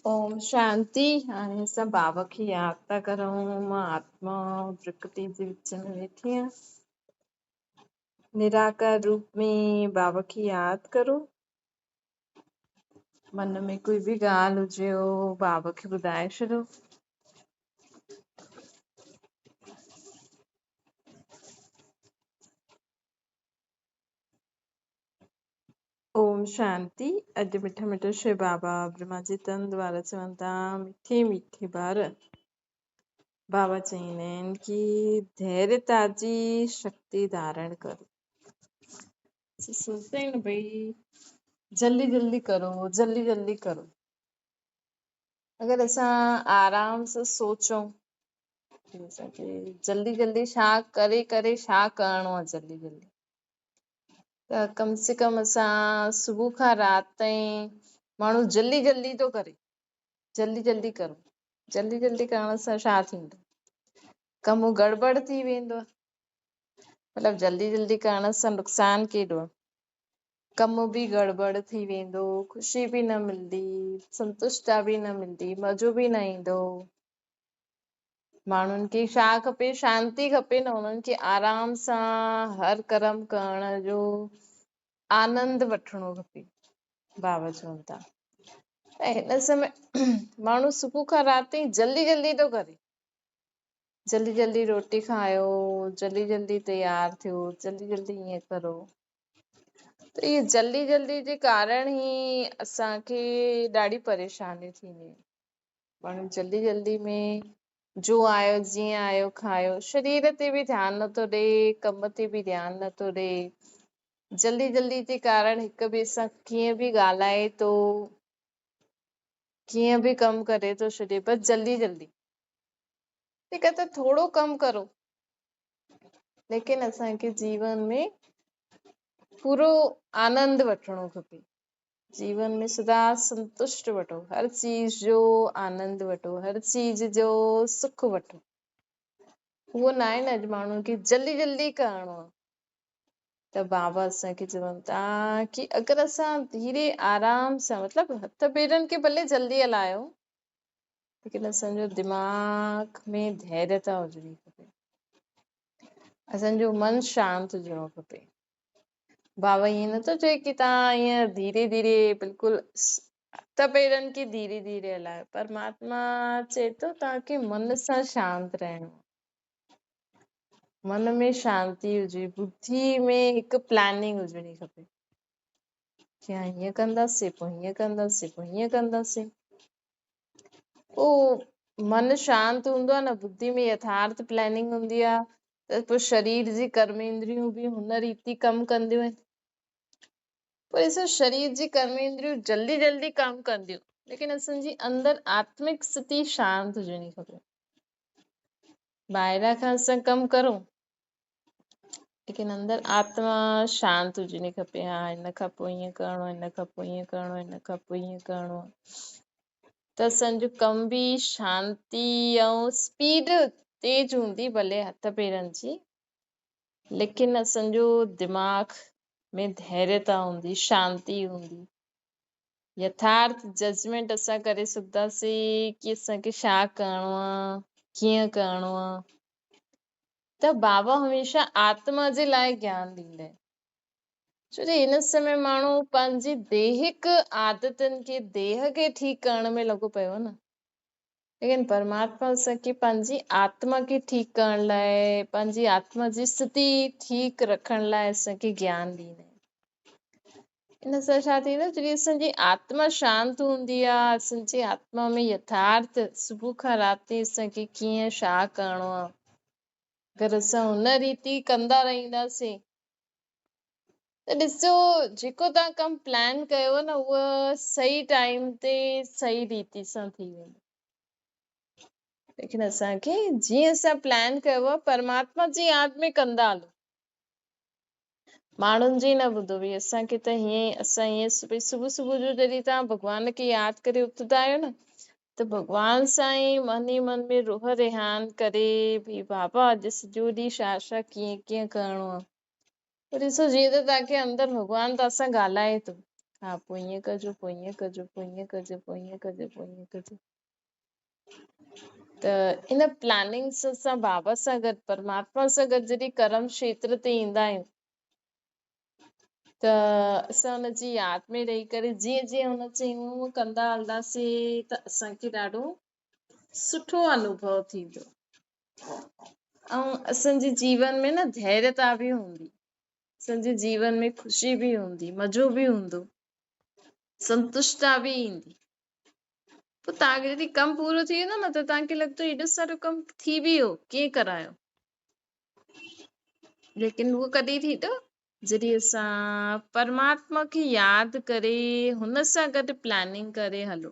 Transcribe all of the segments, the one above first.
اوم شانتي. هاڻي اسان بابا کي ياد ٿا ڪرون. مان آتما پرڪرتي جي وچ ۾ ويٺي آهيان. نراڪار روپ ۾ بابا کي ياد ڪرو. من ۾ ڪوئي به ڳالهه هجي بابا کي ٻڌائي ڇڏو. اوم شانتي. اڄ مٺا مٺا شو بابا برهما جي تن دوارا چون ٿا، مٺي مٺي ٻار، بابا چوندا آهن ڪي ڌيريتا جي شڪتي ڌارڻ ڪرو. سوچتا آهن ڀئي جلدي جلدي ڪرو، جلدي جلدي ڪرو. اگر اسان آرام سان سوچون اسانکي جلدي جلدي ڇا ڪري ڪري ڇا ڪرڻو آهي جلدي جلدي، ته ڪم سي ڪم اسان صبح کان رات تائين ماڻهو جلدي جلدي ٿو ڪري، جلدي جلدي ڪرو. جلدي جلدي ڪرڻ سان ڇا ٿيندو؟ ڪم گڙٻڙ ٿي ويندو آهي. مطلب جلدي جلدي ڪرڻ سان نقصان ڪيڏو آهي؟ ڪم به گڙٻڙ ٿي ويندو، خوشي به نه ملندي، سنتشٽا به نه ملندي، مزو به نه ايندو. ماڻهن کي ڇا کپي؟ شانتي کپي نه. انهن کي آرام سان هر ڪرم ڪرڻ جو آنند وٺڻو کپي. بابا چون ٿا ته هن سمي ماڻهو صبح کان رات تائين جلدي جلدي ٿو ڪري، جلدي جلدي روٽي کايو، جلدي جلدي تيار ٿيو، جلدي جلدي ائين ڪرو. ته اهي جلدي جلدي جي ڪارڻ ئي اسانکي ڏاڍي پريشاني ٿيندي آهي. ماڻهو جلدي جلدي ۾ جو آيو جيئن آيو کايو، شرير تي به ڌيان نٿو ڏي، ڪم تي به ڌيان نٿو ڏي. جلدي جلدي جي ڪارڻ هڪ ٻئي سان ڪيئن به ڳالهائي ٿو، ڪيئن به ڪم ڪري ٿو ڇڏي، بس جلدي جلدي. ٺيڪ آهي ته ٿورو ڪم ڪرو، ليڪن اسانکي جيون ۾ پورو آنند وٺڻو کپي. جيون ۾ سدا سنتشٽ وٺو، هر چيز جو آنند وٺو، هر چيز جو سک وٺو. اهو نه آهي نه اڄ ماڻهن کي جلدي جلدي ڪرڻو آهي. ته بابا اسانکي چون ٿا ڪي اگر اسان ڌيري آرام سان، مطلب هٿ پيرن کي ڀلي جلدي هلايو، ليڪن اسانجو دماغ ۾ ڌيريتا هجڻي کپي، اسانجو من شانت هجڻو کپي. بابا ائين نٿو چئي ڪي توهان ائين ڌيري ڌيري بلڪل هٿ پيرن کي ڌيري ڌيري هلايو. پرماتما چئي ٿو توهان کي من سان شانت رهڻو، من ۾ شانتي هجي، ٻڌي ۾ هڪ پلاننگ هجڻي کپي ڪي ها هيئن ڪنداسين، پوءِ هيئن ڪنداسين، پوءِ هيئن ڪنداسين. پوءِ من شانت هوندو آهي نه، ٻڌي ۾ يٿارٿ پلاننگ هوندي آهي، ته پوءِ شرير جي ڪرميندريون به هن ريتي ڪم ڪنديون آهن. پوءِ ڏسو شرير جي ڪرميندريون جلدي جلدي ڪم ڪنديون، ليڪن اسان جي اندر آتمڪ اسٿتي شانت هجڻي کپي. ٻاهران کان اسان ڪم ڪرون، ليڪن اندر آتما شانت هجڻي کپي. ها هن کان پوءِ ائين ڪرڻو، هن کان پوءِ ائين ڪرڻو، هن کان پوءِ ائين ڪرڻو، ته اسان جو ڪم به شانتي ۽ اسپيڊ تيز هوندي ڀلي هٿ پيرن جي، ليڪن اسان جو دماغ ۾ ڌيريتا هوندي، شانتي هوندي. يٿارٿ ججمينٽ اسان ڪري سگهنداسين ڪي اسان کي ڇا ڪرڻو آهي، ڪيئن ڪرڻو آهي. ته بابا هميشه آتما جي لاءِ گيان ڏيندا آهن. ڇو جو هن سمي ماڻهو پنهنجي ديهڪ عادتن کي، ديهه کي ٺيڪ ڪرڻ ۾ لڳو پيو آهي نه، ليڪن پرماتما اسان کي پنهنجي آتما کي ٺيڪ ڪرڻ لاءِ، پنهنجي آتما جي اسٿتي ٺيڪ رکڻ لاءِ اسان کي گيان ڏيندا آهن. ان سان ڇا ٿيندو، جڏهن اسان جي آتما شانت هوندي آهي، اسان جي آتما ۾ يٿارٿ صبح کان رات تائين اسان کي ڪيئن ڇا ڪرڻو آهي، اگر اسان هن ريتي ڪندا رهنداسين ته ڏسو جيڪو توهان ڪم پلان ڪيو نه، اهو صحيح ٽائيم تي صحيح ريتي سان ٿي ويندو. ليڪن اسان کي جيئن اسان پلان ڪيو آهي، پرماتما جي ياد ۾ ڪندا هلو، ماڻهن جي نه ٻڌو ڀئي اسان کي ته هيئن ئي، اسان هيئن ڀئي صبح صبح جو جڏهن توهان ڀڳوان کي ياد ڪري اٿندا آهيو نه، ته ڀڳوان سان ئي من ئي من ۾ روح ريهان ڪري ڀئي بابا اڄ سڄو ڏينهن ڇا ڇا ڪيئن ڪيئن ڪرڻو آهي. پوءِ ڏسو جيئن ته توهان کي اندر ڀڳوان توهان سان ڳالهائي ٿو، ها پوءِ ائين ڪجو، پوءِ ائين ڪجو، پوءِ ائين ڪجو، پوءِ ائين ڪجو، پوءِ ائين ڪجو. ته ان پلاننگ سان اسان بابا سان گڏ، پرماتما سان گڏ جڏهن ڪرم کيتر تي ايندا آهيون ته اسان ان جي ياد ۾ رهي ڪري جيئن جيئن هن چيون اونئن ڪندا هلنداسين ته اسان کي ڏاڍو سٺو انوڀو ٿيندو ۽ اسان جي جيون ۾ نه ڌيريتا به هوندي، اسان جي جيون ۾ خوشي به هوندي، مزو به هوندو، سنتشٽتا به ايندي. پوءِ توهان کي جڏهن ڪم پورو ٿي ويندو نه ته توهان کي لڳندو ايڏو سارو ڪم ٿي به ويو، ڪيئن ڪرايو؟ ليڪن اهو ڪڏهن ٿيندو؟ جڏهن اسان پرماتما کي ياد ڪري هن سان گڏ پلاننگ ڪري هلو.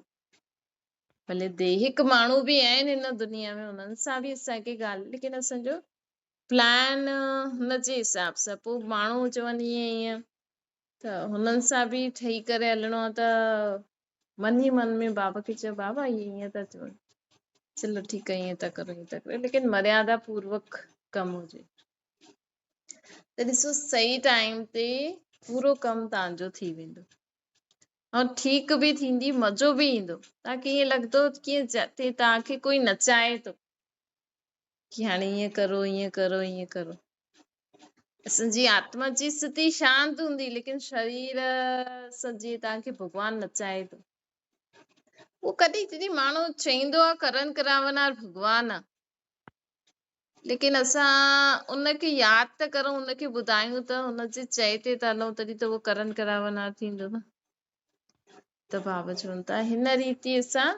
ڀلي ديهڪ ماڻهو به آهن هن دنيا ۾، هنن سان به اسان کي ڳالهه، ليڪن اسان جو پلان هن جي حساب سان. پوءِ ماڻهو چون ائين ائين ته هنن سان به ٺهي ڪري هلڻو آهي ته من ئي من ۾ بابا کي چئو بابا اهي ائين ٿا چون، چلو ٺيڪ آهي ائين ٿا ڪرو ائين ٿا ڪرو، ليڪن مريادا پوروڪ ڪم هجي. ته ڏسو صحيح ٽائيم تي پورو ڪم توهان جو ٿي ويندو ۽ ٺيڪ به ٿيندي، مزو به ايندو. توهان کي ائين لڳندو ڪيئن جتي توهان کي ڪوئي نچائي ٿو ڪي هاڻي ائين ڪرو ائين ڪرو ائين ڪرو. اسان جي آتما جي اسٿتي شانت هوندي، ليڪن شرير سان جيئن توهان کي ڀڳوان نچائي ٿو. اهو ڪڏهن جڏهن ماڻهو چئيندو آهي ڪرن ڪراونار ڀڳوان آهي، ليڪن اسان ان کي ياد ته ڪرون، ان کي ٻڌايون ته هن جي چئي تي ٿا هلون، تڏهن ته اهو ڪرن ڪراونار ٿيندو نه. ته بابا چون ٿا هن ريتي اسان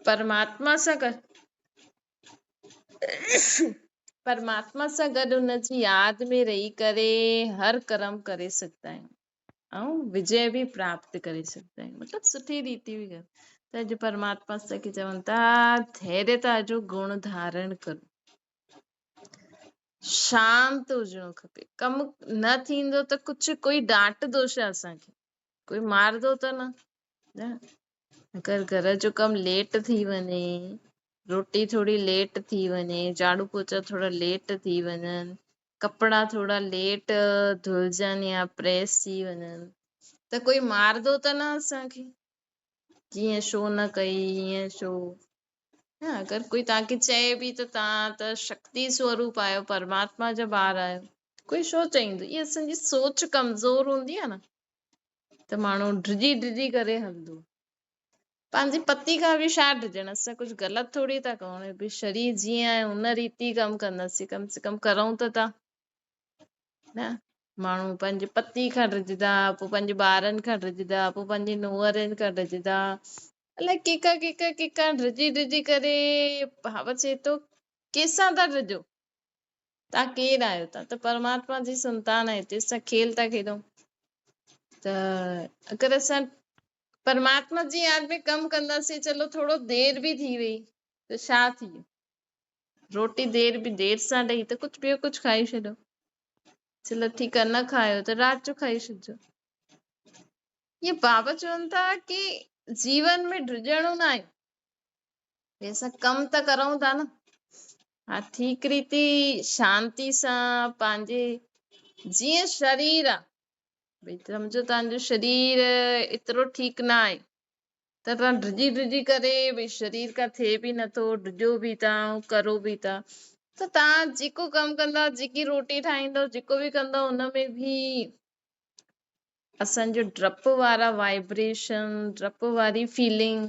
پرماتما سان گڏ، پرماتما سان گڏ ان جي ياد ۾ رهي ڪري هر ڪرم ڪري سگهندا آهيون ۽ وجي به پراپت ڪري سگهندا آهيون، مطلب سٺي ريتي به ڪري. ته اڄ پرماتما اسان کي چون ٿا ڌيريتا جو گڻ ڌارڻ ڪرو، شانت هجڻو کپي. ڪم نه ٿيندو ته ڪجهه ڪوئي ڊانٽندو ڇا اسان کي؟ ڪوئي مارندو ته نه؟ نه. اگر گهر جو ڪم ليٽ ٿي وڃي، روٽي ٿوري ليٽ ٿي وڃي، جهاڙو پوچا ٿورا ليٽ ٿي وڃن، ڪپڙا ٿورا ليٽ ڌلجن يا پريس ٿي وڃن، ته ڪوئي مارندو ته نه اسان کي ڪي ائين ڇو نه ڪئي، ائين ڇو؟ نه، اگر ڪوئي توهان کي چئي به ته توهان ته شڪتي سوروپ آهيو، پرماتما جا ٻار آهيو، ڪوئي ڇو چئيندو؟ اها اسان جي سوچ ڪمزور هوندي آهي نه، ته ماڻهو ڊڄي ڊڄي ڪري هلندو. پنهنجي پتي کان به ڇا ڊڄڻ، اسان ڪجهه غلط ٿوري ٿا ڪرون، ڀئي شرير جيئن آهي ان ريتي ڪم ڪنداسين، ڪم سي ڪم ڪرون ته ٿا نه. ماڻهو پنهنجي پتي کان ڊڄندا، پوءِ پنهنجي ٻارن کان ڊڄندا، پوءِ پنهنجي ننهرن کان ڊڄندا، الائي ڪنهن کان ڪنهن کان ڪنهن کان ڊڄي ڊڄي ڪري. بابا چئي ٿو ڪنهن سان ٿا ڊڄو، توهان ڪير آهيو؟ توهان ته پرماتما جي سنتان آهيو، تنهن سان کيل ٿا کيڏون. ته اگر اسان پرماتما جي ياد ۾ ڪم ڪنداسين، چلو ٿورو دير به ٿي وئي ته ڇا ٿي ويو، روٽي دير به دير سان ڏئي ته ڪجهه ٻيو ڪجهه کائي ڇڏيو، چلو ٺيڪ آهي نه کايو ته رات جو کائي ڇڏجو. اهي بابا چون ٿا ڪي جيون ۾ ڊڄڻو نه آهي، اسان ڪم ته ڪرون ٿا نه، ها ٺيڪ ريتي شانتي سان پنهنجي جيئن شرير آهي، ڀئي سمجهو توهان جو شرير ايترو ٺيڪ نه آهي ته توهان ڊڄي ڊڄي ڪري ڀئي شرير کان ٿئي به نٿو، ڊڄو به ٿا ۽ ڪرو به ٿا، ته توهان جيڪو ڪم ڪندا، جيڪي روٽي ٺاهيندو، جيڪو به ڪندو، ان ۾ به اسان جو ڊپ وارا وائبريشن، ڊپ واري فيلنگ،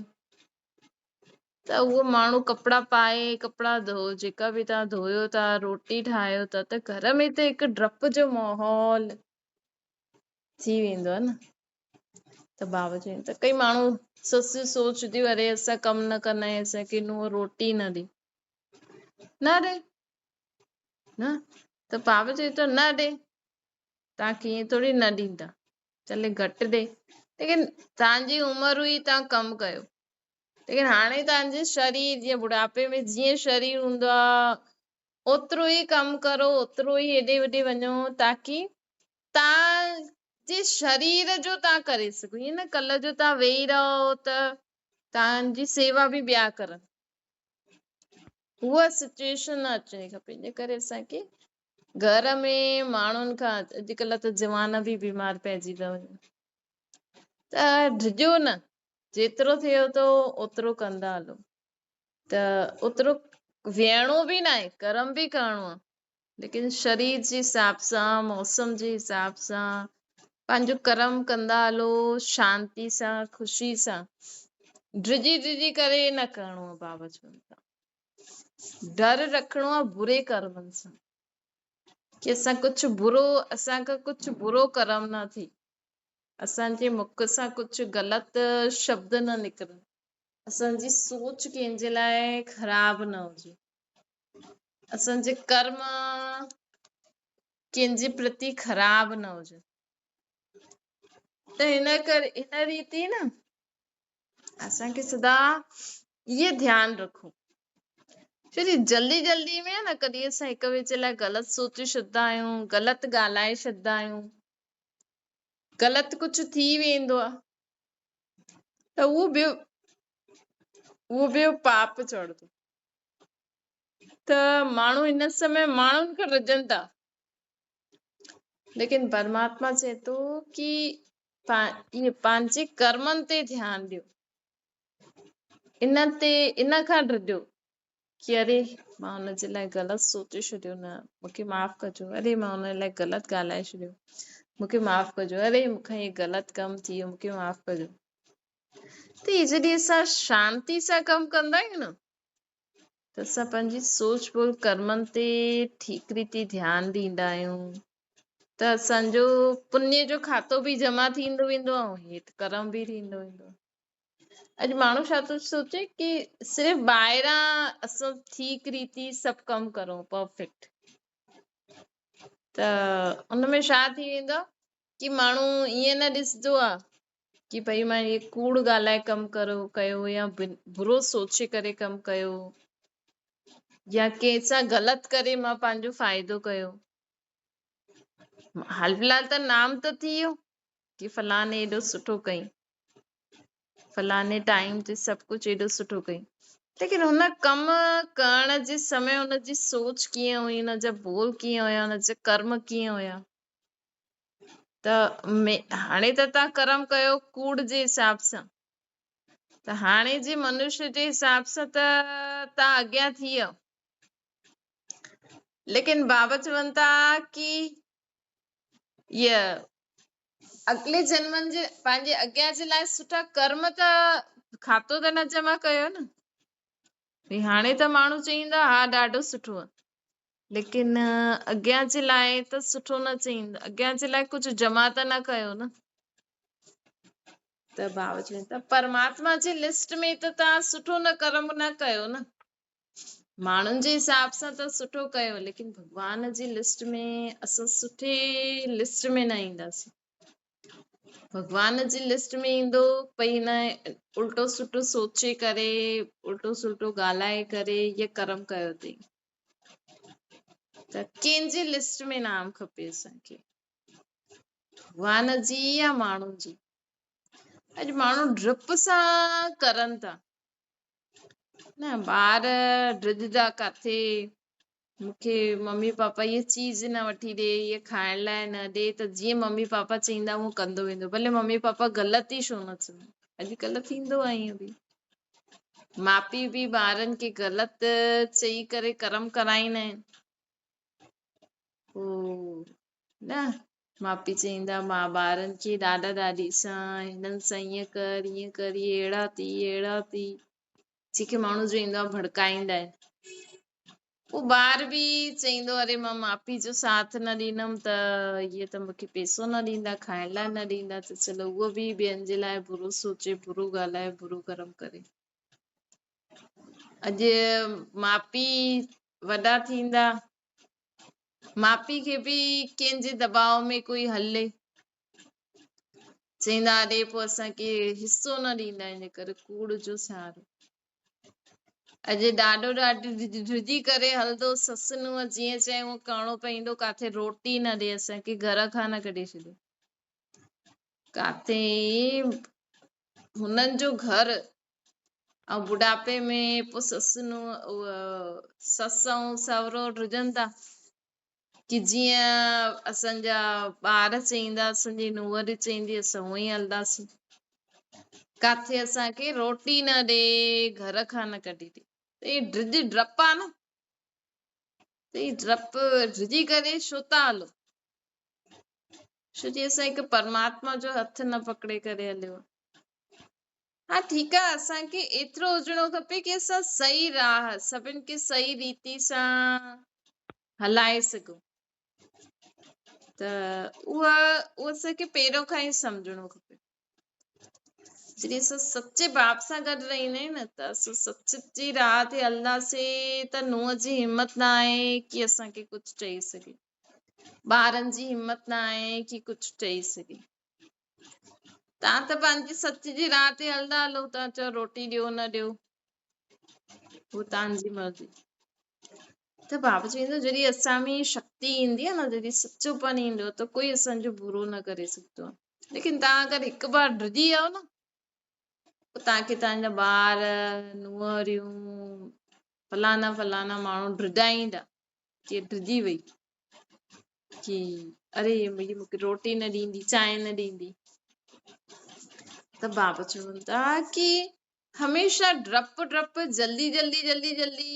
ته اهو ماڻهو ڪپڙا پائي، ڪپڙا ڌو، جيڪا به توهان ڌويو ٿا، روٽي ٺاهيو ٿا، ته گهر ۾ ته هڪ ڊپ جو ماحول ٿي ويندو آهي نه. ته بابا چون ته ڪئي ماڻهو سس سوچنديون اري اسان ڪم نه ڪندا آهيون، اسان کي ننهن روٽي نه ڏي، نه ڏي نه، ته بابا چئي ٿو نه ڏي، توهان کي ائين ٿوري نه ڏيندا، چلي گهٽ ڏي، ليڪن توهان جي عمر هئي توهان ڪم ڪيو، ليڪن هاڻي توهان جي شرير جيئن ٻڍاپي ۾ جيئن شرير هوندو آهي اوترو ئي ڪم ڪرو، اوترو ئي هيڏي هوڏي وڃو، تاڪي توهان جي شرير جو توهان ڪري سگهو. ائين نه ڪلهه جو توهان ويهي رهو ته توهان جي سيوا به ٻيا ڪرن، اها سچوئيشن نه اچڻي کپي. ان ڪري اسان کي گهر ۾ ماڻهن کان، اڄڪلهه ته جوان به بيمار پئجي ٿا وڃن، ته ڊڄو نه، جيترو ٿئي ٿو اوترو ڪندا هلو. ته اوترو ويهڻو به ناهي، ڪرم به ڪرڻو آهي، ليڪن شرير جي حساب سان، موسم جي حساب سان پنهنجو ڪرم ڪندا هلو، شانتي سان، خوشي سان، ڊڄي ڊڄي ڪري نه ڪرڻو آهي. بابا چون ٿا ڊر رکڻو آهي بري ڪرمن سان، ڪي اسان ڪجهه برو، اسان کان ڪجهه برو ڪرم نه ٿئي، اسان جي مک سان ڪجهه غلط شبد نه نڪرن، اسان جي سوچ ڪنهن جي لاء خراب نه هجي، اسان جي ڪرم ڪنهن جي پرتي خراب نه هجي. ته هن ڪري هن ريتي نه اسان کي سدا اهي ڌيان رکو. ڇو جي جلدي جلدي ۾ نه ڪڏهن اسان هڪ ٻئي جي لاء غلط سوچي ڇڏندا آهيون، غلط ڳالهائي ڇڏندا آهيون، غلط ڪجهه ٿي ويندو آهي ته اهو به پاپ چڙهندو. ته ماڻهو هن سمي ماڻهن کان ڊڄن ٿا، ليڪن پرماتما چئي ٿو ڪي اهي پنهنجي ڪرمن تي ڌيان ڏيو، ان تي ان کان ڊڄو ڪي اري مان ان جي لاء غلط سوچي ڇڏيو، نه مونکي معاف ڪجو، اري مان ان لاء غلط ڳالهائي ڇڏيو، مونکي معاف ڪجو، اري مون کان هي غلط ڪم ٿي ويو، مونکي معاف ڪجو. ته هي جڏهن اسان شانتي سان ڪم ڪندا آهيون نه، ته اسان پنهنجي سوچ ٻول ڪرمن تي ٺيڪ ريتي ڌيان ڏيندا آهيون، ته اسان جو پڃ جو کاتو به جمع ٿيندو ويندو آهي ۽ هيٺ ڪرم به ٿيندو ويندو آهي. اڄ ماڻهو ڇا ٿو سوچي ڪي صرف ٻاهران اسان ٺيڪ ريتي سڀ ڪم ڪرون پرفيڪٽ، ته ان ۾ ڇا ٿي ويندو آهي ڪي ماڻهو ائين نه ڏسندو آهي ڪي ڀئي مان هي ڪوڙ ڳالهائي ڪم ڪيو يا برو سوچي ڪري ڪم ڪيو يا ڪنهن سان غلط ڪري مان پنهنجو فائدو ڪيو. حال في الحال ته نام ته ٿي ويو ڪي فلاڻي ايڏو سٺو ڪئي، فلاڻي ٽائيم تي سڀ ڪجهه ايڏو سٺو ڪئي، ليڪن هن ڪم ڪرڻ جي سمي هن جي سوچ ڪيئن هئي، هن جا بول ڪيئن هيا، هن جا ڪرم ڪيئن هيا. ته هاڻي ته توهان ڪرم ڪيو ڪوڙ جي حساب سان، ته هاڻي جي منشي جي حساب سان ته توهان اڳيان ٿي ويا، ليڪن بابا چون ٿا ڪي هيء اڳلي جنمن جي پنهنجي اڳيان جي لاء سٺا ڪرم ته کاتو ته نه جمع ڪيو نه. ڀئي هاڻي ته ماڻهو چئيندا ها ڏاڍو سٺو آهي، ليڪن اڳيان جي لاء ته سٺو نه چئيندا، اڳيان جي لاء ڪجهه جمع ته نه ڪيو نه. ته بابا چون ٿا پرماتما جي لسٽ ۾ ته توهان سٺو نه ڪرم نه ڪيو نه، ماڻهن جي حساب سان ته سٺو ڪيو، ليڪن ڀڳوان جي لسٽ ۾ اسان سٺي لسٽ ۾ نه اينداسين. ڀڳوان جي لسٽ ۾ ايندو پئي نه الٽو سلٽو سوچي ڪري، الٽو سلٽو ڳالهائي ڪري اهي ڪرم ڪيو اٿئي. ته ڪنهن جي لسٽ ۾ نام کپي اسان کي، ڀڳوان جي يا ماڻهن جي؟ اڄ ماڻهو ڊپ سان ڪرن ٿا نه، ٻار ڊڄندا ڪاٿي مونکي ممي پاپا هيء چيز نه وٺي ڏي، هيء کائڻ لاء نه ڏي، ته جيئن ممي پاپا چئيندا اهو ڪندو ويندو، ڀلي ممي پاپا غلط ئي ڇو نه چون. اڄڪلهه ٿيندو آهي ائين به، ماء پيء به ٻارن کي غلط چئي ڪري ڪرم ڪرائيندا آهن. پوء نه ماء پيء چئيندا مان ٻارن کي ڏاڏا ڏاڏي سان هنن سان ائين ڪر ائين ڪر، هي اهڙا ٿي اهڙا ٿي، جيڪي ماڻهو جو ايندو آهي ڀڙڪائيندا آهن. پوء ٻار به چئيندو اري مان ماء پيء جو ساٿ نه ڏيندم ته اهي ته مونکي پئسو نه ڏيندا، کائڻ لاء نه ڏيندا، ته چلو اهو به ٻين جي لاء برو سوچي، برو ڳالهائي، برو ڪرم ڪري. اڄ ماء پيء وڏا ٿيندا، ماء پيء کي به ڪنهن جي دٻاء ۾ ڪوئي هلي چئيندا اڙي پوء اسان کي حصو نه ڏيندا، ان ڪري ڪوڙ جو سهارو. اڄ ڏاڏو ڏاڏي ڊڄي ڪري هلندو، سس نونهن جيئن چئي اونئن ڪرڻو پئيندو، ڪاٿي روٽي نه ڏي اسان کي، گهر کان نه ڪڍي ڇڏي، ڪاٿي هنن جو گهر ۽ ٻڍاپي ۾ پوء سس نونهن سس ۽ سهرو ڊڄن ٿا ڪي جيئن اسان جا ٻار چئيندا، اسان جي نونهن چئيندي، اسان اونئن ئي هلنداسين. ڪاٿي اسان کي روٽي نه ڏي، گهر کان نه ڪڍي ڏي. ته هي ڊڄ ڊپ آ نه، ته هي ڊپ ڊڄي ڪري ڇو ٿا هلو؟ ڇو جي اسان هڪ پرماتما جو هٿ نه پڪڙي ڪري هليو. ها ٺيڪ آ، اسان کي ايترو هجڻو کپي ڪي اسان صحيح راهه سڀن کي صحيح ريتي سان هلائي سگهون، ته اها اسان کي پهريون کان ئي سمجهڻو کپي. جڏهن اسان سچي باپ سان گڏ رهندا آهيون نه، ته اسان سچ جي راهه تي هلنداسين ته نونهن جي همت نه آهي ڪي اسان کي ڪجهه چئي سگهي، ٻارن جي همت نه آهي ڪي ڪجهه چئي سگهي. توهان ته پنهنجي سچ جي راهه تي هلندا هلو، توهان چئو روٽي ڏيو نه ڏيو، هو توهان جي مرضي. ته بابا چوندو جڏهن اسان ۾ شڪتي ايندي آهي نه، جڏهن سچوپن ايندو ته ڪوئي اسان جو برو نه ڪري سگهندو آهي. ليڪن توهان اگر هڪ بار ڊڄي ويا نه، پوءِ توهان کي توهان جا ٻار، ننهريون، فلانا فلانا ماڻهو ڊڄائيندا ڪي ڊڄي وئي ڪي اري منهنجي مون کي روٽي نه ڏيندي، چانهه نه ڏيندي. ته بابا چون ٿا ڪي هميشه ڊپ ڊپ جلدي جلدي جلدي جلدي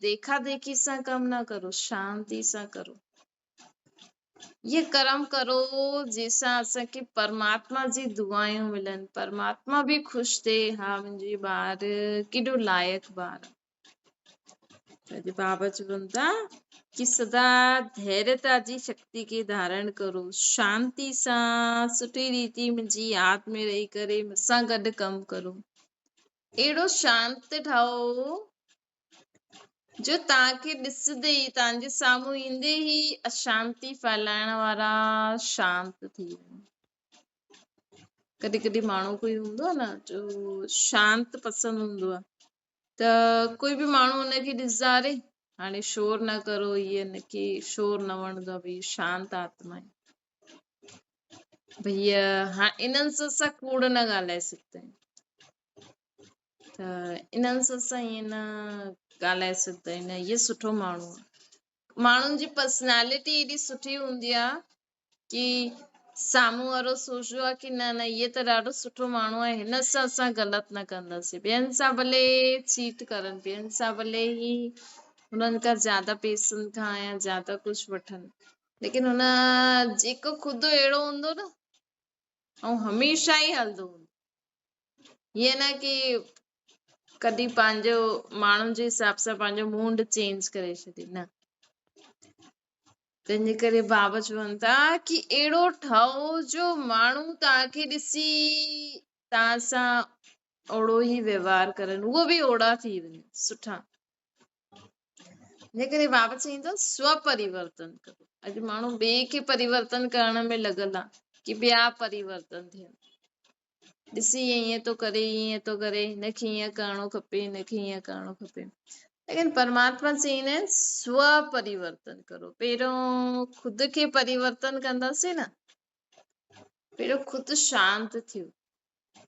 ديکا ديکي سان ڪم نه ڪرو، شانتي سان ڪرو. اهي ڪرم ڪرو جنهن سان اسان کي پرماتما جي دعايون ملن، پرماتما به خوش ٿئي، ها منهنجي ٻار ڪيڏو لائق ٻار آ. اڄ بابا چون ٿا ڪي سدا ڌيريتا جي شڪتي کي ڌارڻ ڪرو، شانتي سان سٺي ريتي منهنجي ياد ۾ رهي ڪري مون سان گڏ ڪم ڪرو. اهڙو شانت ٺاهو جو توهان کي ڏسندي ئي، توهان جي سامهون ايندي ئي اشانتي ڦهلائڻ وارا شانت ٿي وڃن. ڪڏهن ڪڏهن ماڻهو ڪوئي هوندو آهي نه جو شانت پسند هوندو آهي، ته ڪوئي به ماڻهو هن کي ڏسندا اري هاڻي شور نه ڪرو، هيءَ هن کي شور نه وڻندو آهي، ڀئي شانت آتما آهي، ڀئي هاڻي انهن سان اسان ڪوڙ نه ڳالهائي سگهندا آهيون، ته انهن سان اسان ائين نه ڳالهائي سگهندا آهيون، نه هيءَ سٺو ماڻهو آهي. ماڻهن جي پرسنالٽي ايڏي سٺي هوندي آهي ڪي سامهون وارو سوچندو آهي ڪي نه نه هيءَ ته ڏاڍو سٺو ماڻهو آهي، هن سان اسان غلط نه ڪنداسين، ٻين سان ڀلي چيٽ ڪرن، ٻين سان ڀلي ئي هنن کان زياده پئسن کان يا زياده ڪجهه وٺن، ليڪن هن جيڪو خود اهڙو هوندو نه ۽ هميشه ئي هلندو هوندو، هيئن نه ڪي ڪڏهن پنهنجو ماڻهن جي حساب سان پنهنجو موڊ چينج ڪري ڇڏي، نه. تنهنجي ڪري بابا چون ٿا ڪي اهڙو ٺهو جو ماڻهو توهان کي ڏسي توهان سان اوڙو ئي ويوهار ڪرن، اهو به اوڙا ٿي وڃن سٺا. ان ڪري بابا چئين ٿا سو پريورتن ڪرو. اڄ ماڻهو ٻئي کي پريورتن ڪرڻ ۾ لڳل آهي ڪي ٻيا پريورتن ٿين، ڏسي ائين ٿو ڪري، ائين ٿو ڪري، هن کي ائين ڪرڻو کپي، هن کي ائين ڪرڻو کپي. ليڪن پرماتما چئيندا آهن سو پريورتن ڪرو. پهريون خود کي پريورتن ڪنداسين نه، پهريون خود شانت ٿيو،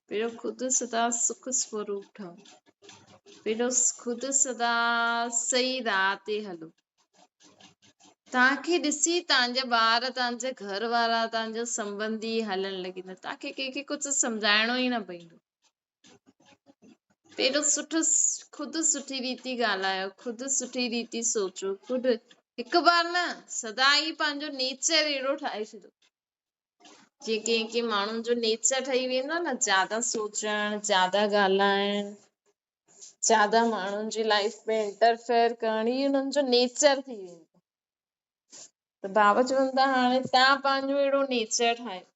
پهريون خود سدا سک سوروپ ٺهو، پهريون خود سدا صحيح راهه تي هلو. توهان کي ڏسي توهان جا ٻار، توهان جا گهر وارا، توهان جا سنٻنڌي هلڻ لڳيندا، توهان کي ڪنهن کي ڪجهه سمجهائڻو ئي نه پوندو. پهريون سٺو خود سٺي ريتي ڳالهايو، خود سٺي ريتي سوچو، خود هڪ بار نه سدا ئي پنهنجو نيچر اهڙو ٺاهي ڇڏيو. جيئن ڪنهن ڪنهن ماڻهن جو نيچر ٺهي ويندو آهي نه، زياده سوچڻ، زياده ڳالهائڻ، زياده ماڻهن جي لائيف ۾ انٽرفيئر ڪرڻ، هي هنن جو نيچر ٿي ويندو. ته بابا چون ٿا هاڻي توهان پنهنجو اهڙو نيچر ٺاهيو،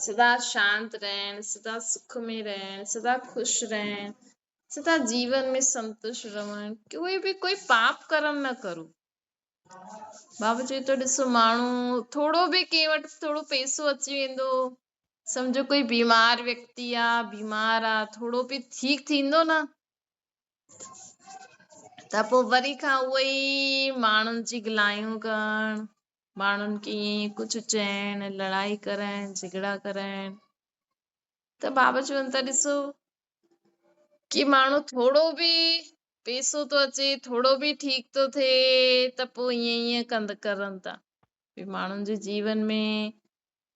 سدا شانت رهڻ، سدا سک ۾ رهڻ، سدا خوش رهڻ، سدا جيون ۾ سنتشٽ رهڻ، ڪوئي به ڪوئي پاپ ڪرم نه ڪرو. بابا چئي ٿو ڏسو ماڻهو ٿورو به ڪنهن وٽ ٿورو پئسو اچي ويندو، سمجهو ڪوئي بيمار ويڪتي آ، بيمار آ، ٿورو به ٺيڪ ٿيندو نه ته پوءِ وري کان اهو ئي ماڻهن جي گلايون ڪرڻ، ماڻهن کي ائين ڪجهه چئڻ، لڙائي ڪرائڻ، جهڳڙا ڪرائڻ. ته بابا چون ٿا ڏسو ڪي ماڻهو ٿورو به پئسو ٿو اچي، ٿورو به ٺيڪ ٿو ٿئي ته پوءِ ائين ائين ڪند ڪرن ٿا. ڀئي ماڻهن جي جيون ۾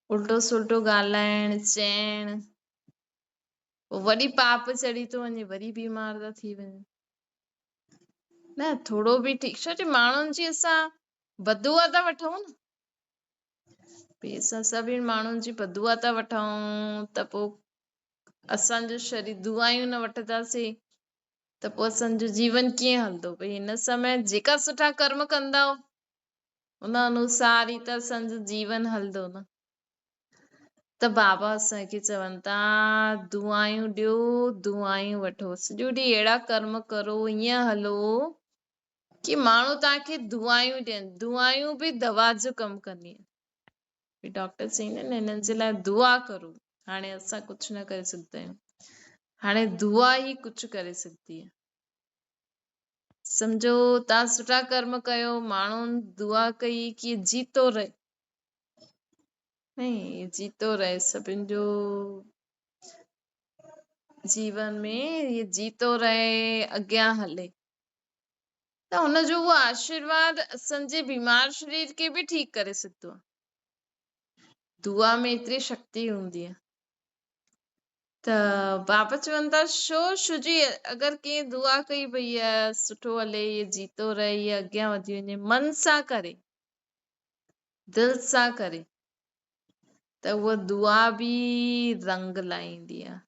الٽو سلٽو ڳالهائڻ، چئڻ. پوء وري پاپ چڙهي ٿو وڃي، وري بيمار ٿا ٿي وڃن. نه ٿورو به ٺيڪ، ڇو جو ماڻهن جي اسان بدعا ٿا وٺون نه، ڀئي اسان سڀني ماڻهن جي بدعا ٿا وٺون ته پوء اسان جو شرير دعائون نه وٺنداسين ته پوء اسان جو جيون ڪيئن هلندو؟ ڀئي هن سمي جيڪا سٺا ڪرم ڪندؤ ان انوسار ئي ته اسان جو جيون هلندو نه. ته بابا اسان کي چون ٿا دعائون ڏيو، دعائون وٺو، سڄو ڏينهن اهڙا ڪرم ڪرو، ائين هلو ڪي ماڻهو توهان کي دعائون ڏين. دعائون به دوا جو ڪم ڪندي آهن. ڊاڪٽر چئيندا آهن هنن جي لاء دعا ڪرو، هاڻي اسان ڪجهه نه ڪري سگهندا آهيون، هاڻي دعا ئي ڪجهه ڪري سگهندي آهي. سمجهو توهان سٺا ڪرم ڪيو، ماڻهن دعا ڪئي ڪي جيتو رهي، نہیں جيتو رهي، سڀن جو جيون ۾ هي جيتو رهي، اڳيان هلي، ته هن جو اهو آشيرواد اسان جي بيمار شرير کي به ٺيڪ ڪري سگهندو آهي. دعا ۾ ايتري شڪتي هوندي آهي. ته بابا چون ٿا شو شجي اگر ڪنهن دعا ڪئي ڀئي سٺو هلي، هي جيتو رهي، هي اڳيان وڌي وڃي، من سان ڪري، دل سان ڪري، ته اها دعا به رنگ لائيندي آهي.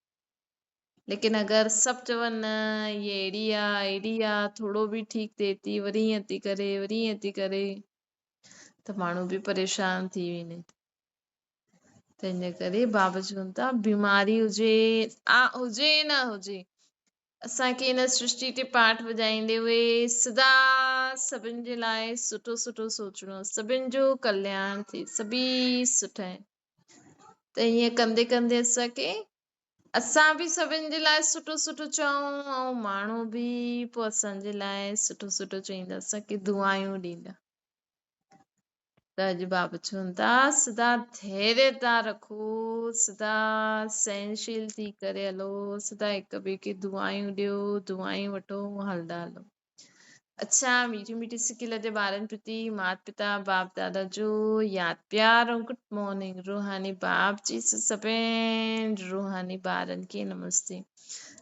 ليڪن اگر سڀ چون نه هي اهڙي آ اهڙي آ، ٿورو به ٺيڪ ٿئي ٿي وري ائين ٿي ڪري، وري ائين ٿي ڪري، ته ماڻهو به پريشان ٿي وڃي. تنهن جي ڪري بابا چون ٿا بيماري هجي آ هجي نه هجي، اسان کي هن سرشٽي تي پاٺ وڄائيندي هئي سدا سڀن جي لاء سٺو سٺو سوچڻو، سڀن جو ڪلياڻ ٿئي، سڀئي سٺا آهن. ته ائين ڪندي ڪندي اسان کي اسان به سڀن جي لاء سٺو سٺو چئون ۽ ماڻهو به پوء اسان جي لاء سٺو سٺو چئيندا، اسان کي دعائون ڏيندا. ته اڄ بابا چون ٿا سدا ڌيريتا رکو، سدا سهنشيل ٿي ڪري هلو، سدا هڪ ٻئي کي دعائون ڏيو، دعائون وٺو، هلندا هلو. اڇا ميٺي ميٺي سکي لڏي ٻارن پرتي مات پتا باپ دادا جو ياد پيار ۽ گڊ مارننگ. روحاني باپ جي سڀن روحاني ٻارن کي نمستي.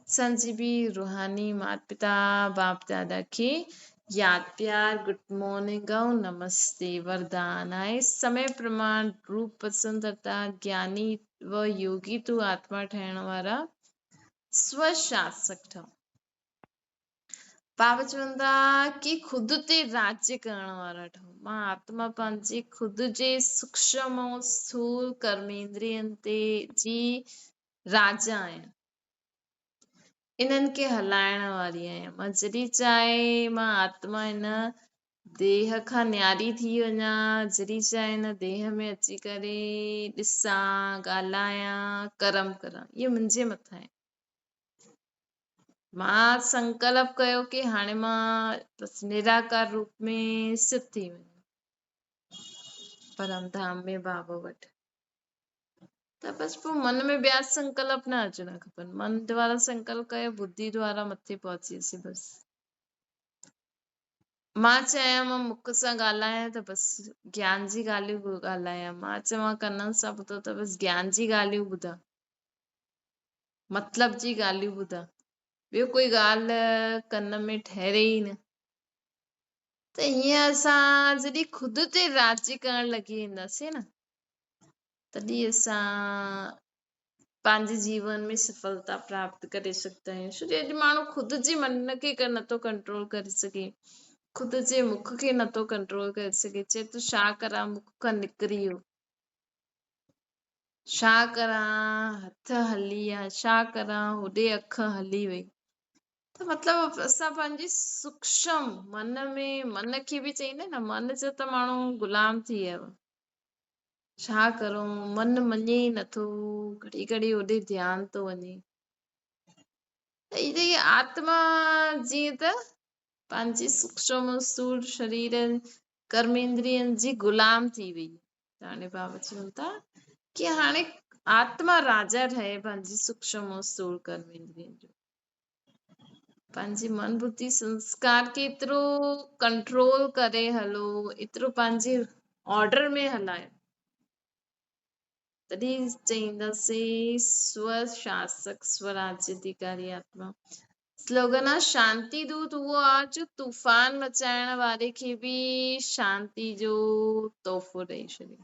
اسان جي به روحاني مات پتا باپ دادا کي ياد پيار گڊ مارننگ ۽ نمستي. وردان آهي سمي پرماڻ روپ پسند ارٿات گياني و يوگي تو آتما ٺهڻ وارا سوشاسڪ ٺهو. بابا چون ٿا ڪي خود تي راڄ ڪرڻ وارا ٺهو. مان آتما پنهنجي خود جي سوڪشم ۽ اسٿول ڪرميندرين تي جي راجا آهيان، انهن کي هلائڻ واري آهيان. مان جڏهن چاهي مان آتما هن ديهه کان نياري ٿي وڃان، جڏهن چاهي هن ديهه ۾ اچي ڪري ڏسان، ڳالهايان، ڪرم ڪران، اهو منهنجي مٿان آهي. مان سنڪلپ ڪيو ڪي هاڻي مان بس نراڪار روپ ۾ سڌ ٿي وڃان پرم ڌام ۾ بابا وٽ، ته بس پوء من ۾ ٻيا سنڪلپ نه اچڻا کپن. من دوارا سنڪلپ ڪيو، ٻڌي دوارا مٿي پهچي ويسي. بس مان چاهيان مان مک سان ڳالهايان ته بس گيان جي ڳالهيون ڳالهايان، مان چوان ڪنن سان ٻڌو ته بس گيان جي ڳالهيون ٻڌان، مطلب جي ڳالهيون ٻڌان، ٻيو ڪوئي ڳالهه ڪن ۾ ٺهري ئي نه. ته ائين اسان جڏهن خود تي راضي ڪرڻ لڳي وينداسين نه، تڏهن اسان پنهنجي جيون ۾ سڦلتا پراپت ڪري سگهندا آهيون. ڇو جو اڄ ماڻهو خود جي من کي نٿو ڪنٽرول ڪري سگهي، خود جي مک کي نٿو ڪنٽرول ڪري سگهي، چئي ٿو ڇا ڪران مک کان نڪري ويو، ڇا ڪران هٿ هلي ويا، ڇا ڪران هوڏي اک هلي وئي. ته مطلب اسان پنهنجي سوڪشم من ۾ من کي به چئيندا نه، من جو ته ماڻهو غلام ٿي ويو، ڇا ڪرون من مڃي ئي نٿو، گهڙي گهڙي هوڏي ڌيان ٿو وڃي. ته هي آتما جيئن ته پنهنجي سوڪشم اسٿول شرير ڪرميندرين جي غلام ٿي وئي. ته هاڻي بابا چون ٿا ڪي هاڻي آتما راجا ٺهي پنهنجي سوڪشم اسٿول ڪرميندرين جو، پنهنجي من ٻڌي سنسڪار کي ايترو ڪنٽرول ڪري هلو، ايترو پنهنجي آرڊر ۾ هلايو. تڏهن چئينداسين سو شاسڪ سوراجيه اڌيڪاري آتما. سلوگن آ شانتي دوت اهو آ جو طوفان مچائڻ واري کي به شانتي جو تحفو ڏئي ڇڏي.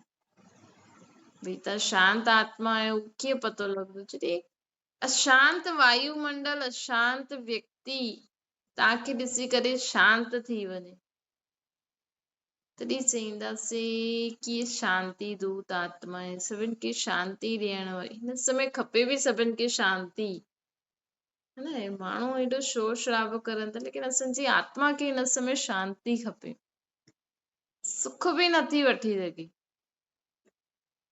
ڀئي تان شانت آتما آهيو ڪيئن پتو لڳندو؟ جڏهن اشانت وايومنڊل اشانت ويڪتي توهان کي ڏسي ڪري شانت ٿي وڃي تڏهن چئينداسين ڪي شانتي دوت آتما آهي سڀن کي شانتي ڏيڻ واري. هن سمي کپي به سڀن کي شانتي هي نه. ماڻهو ايڏو شور شرابو ڪرن ٿا ليڪن اسان جي آتما کي هن سمي شانتي کپي. سک به نٿي وٺي سگهي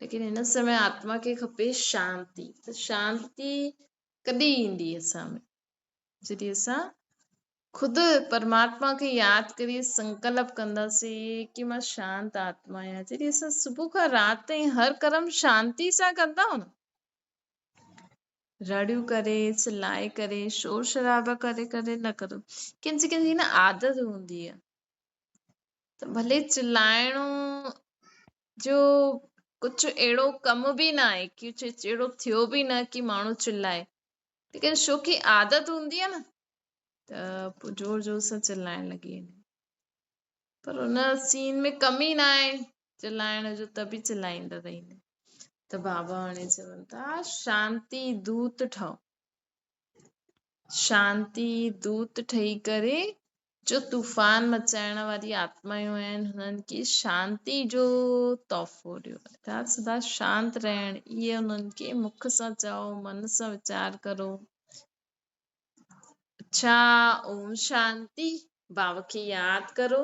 ليڪن هن سمي آتما کي کپي شانتي. ته شانتي ڪڏهن ايندي اسان ۾؟ جڏهن اسان خود پرماتما کي ياد ڪري سنڪلپ ڪنداسين ڪي مان شانت آتما آهيان. جڏهن اسان صبح کان رات تائين هر ڪرم شانتي سان ڪندا آهيون نه، رڙيون ڪري چلائي ڪري شور شرابا ڪري ڪري نه ڪرو. ڪنهن جي ڪنهن جي نه عادت هوندي آهي ته ڀلي چلائڻو جو ڪجهه اهڙو ڪم به نه آهي، ڪجهه اهڙو ٿيو به نه ڪي ماڻهو چلائي، ليڪن ڇو ڪي عادت هوندي آهي نه ته پوء زور زور سان چلائڻ لڳي ويندا آهن. پر ان سين ۾ ڪم ئي نه آهي چلائڻ جو ته به چلائيندا رهندا آهن. ته بابا هاڻي چون ٿا شانتي دوت ٺهو. شانتي دوت ٺهي ڪري جو طوفان مچائڻ واري آتمائون آهن هنن کي شانتي جو تحفو ڏيو. ارٿات سدا شانت رهڻ، اهي انهن کي مک سان چئو، من سان ويچار ڪرو. اڇا اوم شانتي. بابا کي ياد ڪرو.